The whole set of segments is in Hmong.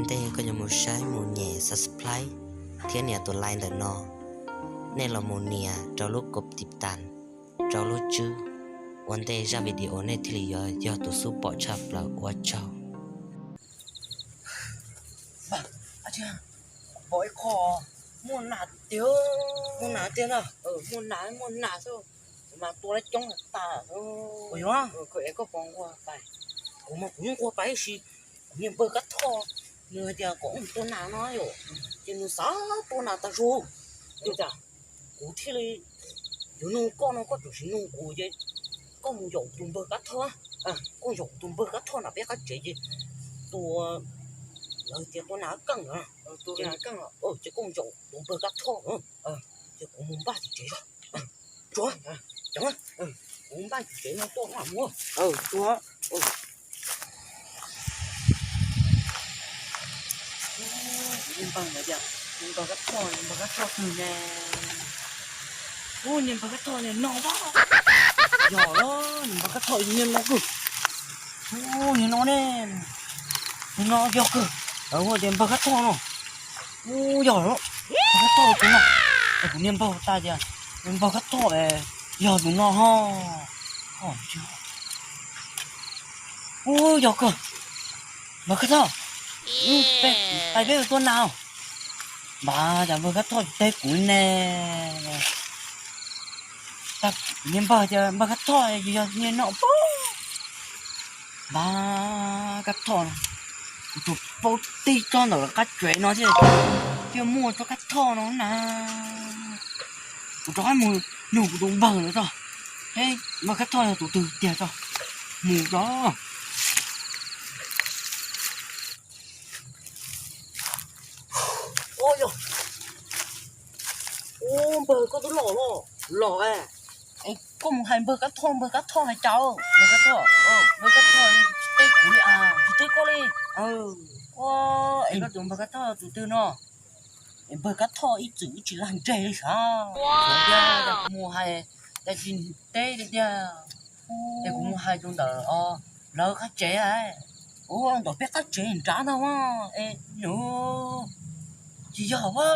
Ua ntej koj yuav mus saib mus nyem subscribe thiab nias tus like ntawm no, nej los mus nias rau lub cột tim tas rau lub tswb. Ua ntej zaj video nej thiaj li yuav yog tus xub pom tshaj plaws. Ua tsaug. Pom ib qho muaj nas tiag, muaj nas tiag na, muaj nas muaj nas xwb, mas tua lab coob tas. Kuv yuav, koj pom nquag pais, kuv mas kuv nquag pais ib si, kuv niag npawg Kab Thoj, nws hais tias kom ua tua nas no yom, ces nws xav tua nas tas zog. Ua cas kuv thiaj li yuav nug koj no, koj tseem tsis nug kuv ces koj mus yaum tus npawg Kab Thoj, koj yaum tus npawg Kab Thoj nram peb qab tsev ces tus, lawv tias tua nas keej, tua nas keej, ces koj yaum tus npawg Kab Thoj, ces kuv mus npaj tim tsev os. Tsuav, kuv npaj tim tsev no tuaj mam mus. Tsuav. Niag npawg ntawd tias, niag npawg Kab Thoj, niag npawg Kab Thoj twg ne? Ub, niag npawg Kab Thoj niag no, yog niag npawg Kab Thoj niag no kawg. Ub, niag no ne, niag no yog kawg. Lawv hu tias npawg Kab Thoj no. Ub, yog npawg Kab Thoj tus no. Kuv niag npawg tas tias niag npawg Kab Thoj yog tus no ho. Ub, yog kawg. Npawg Kab Thoj, pais peb tua nas. Npawg, cas npawg Kab Thoj tsis teb kuv ne? Kuv niag npawg tias npawg Kab Thoj yog niag no pob. Npawg Kab Thoj, kuv tus paub tib tsob ntawm qab tsev no thiaj, thiaj muaj tsob Kab Thoj no na. Kuv rov qab mus nug kuv tus npawg ntawd tso, npawg Kab Thoj yog tus twg tiag tso, mus tso. Ub, npawg, koj twb los los los. Koj mus hais npawg Kab Thoj, npawg Kab Thoj hais cas? Npawg Kab Thoj, npawg Kab Thoj tsis teb kuv li, tsis teb koj li. Es koj tus npawg Kab Thoj tus twg no? Es npawg Kab Thoj ib txwm wb tsis lag ntseg li sav. Kuv mus hais, cas tsis teb li tiag. Es kuv mus hais tus ntawm lawv qab tsev, ua ntawm peb qab tsev nrad ntag mas, es nws tsis yog a,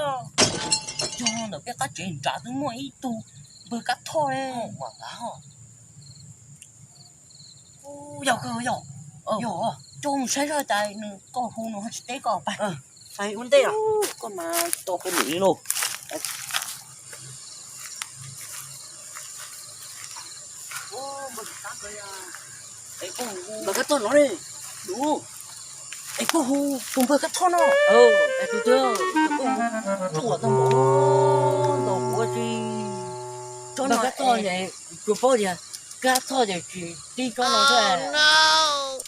yog ntawm peb qab tsev nrad twb muaj ib tug npawg Kab Thoj li. Yog kawg, yog, yog, coj mus saib zoj cas nws, koj hu nws ho tsis teb koj pais. Pais ua ntej, koj mas tsis tau qhov lwm li lauj. Npawg Kab Thoj no ne. Es koj hu tus npawg Kab Thoj no. Es tus twg, koj tsuam tau npaum ntau kuv tsis, npawg Kab Thoj, tsuas paub tias Kab Thoj ces tsis tib tsob no xwb.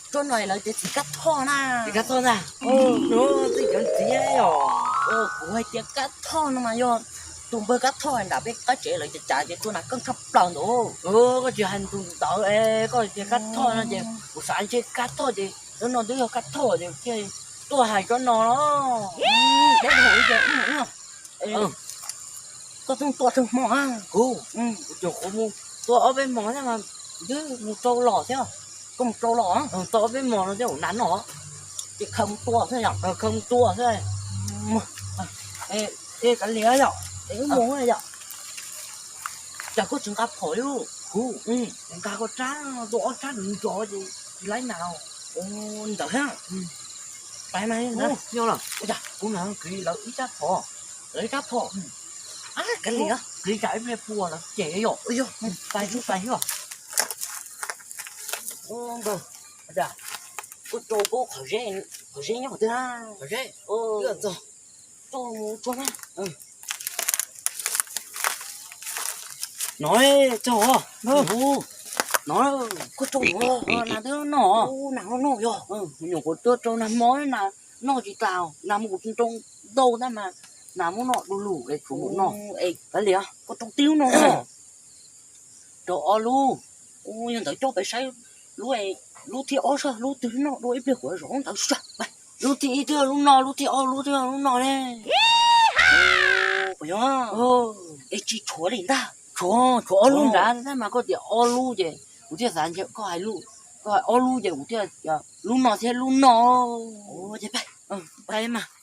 Tsob no lawv tias txiv Kab Thoj na. Txiv Kab Thoj ntag. Nws txij cov ntxiv yom. Kuv hais tias Kab Thoj no mas yog tus npawg Kab Thoj nram peb qab tsev lawv cav cav ces tua nas keej tshaj plaws ntawd. Koj tsis hais tus ntawd es koj tias Kab Thoj no ces kuv xav ntshe Kab Thoj ces tsob no twb yog Kab Thoj ces thiaj tuaj hais tsob no los. Deb hauv li ces ub mus ib os. Koj twb tua tsawg hmo? Kuv, kuv cov kuv mus tua ob peb hmos thiab mas twb mus rau los thiab. Koj mus rau los, tua ob peb hmos no thiab ua nas noj, ces khaws mus tua xwb yom, khaws mus tua xwb. Kav liam yom, es wb mus yom. Cas koj tsis nqa phom li? Kuv nqa koj tsab, tua ob tsab nrov ces tsis laib nas. Ntawd thiab. Pais mas yog lawm, kuv mam kiv lawv ib tsab phom, lawv ib tsab phom. Kav liam, kiv tsam ib pliag puas lawv cem yom. Pais xwb pais xwb. Koj rau koj qhov zeb, qhov zeb nyob qhov twg? Qhov zeb, txog, txog mus tsuag na. No, txog os. No, koj rau, nas twb noj, nas noj noj yog. Nyuam qhuav tua rau nag hmo, nas noj tsis tas, nas muab kuv nroo ntau tab mas nas muab noj du lug es tshuav mus noj. Kav liam, koj rau tib lub no. Rau ob lub. Yog ntawd coj pais saib lub, lub thib ob saib lub twg noj dua ib pliag kuv zov ntawd saib. Lub thib ib twb yog lub no, lub thib ob lub twb yog lub no ne. Puas yog? Es tsis tshuav li ntag. Tshuav, tshuav ob lub nrad tab mas koj tias ob lub ces kuv thiaj xav ntshe koj hais, koj hais ob lub ces kuv thiaj, lub no thiab lub no. Ces pais. pais mas.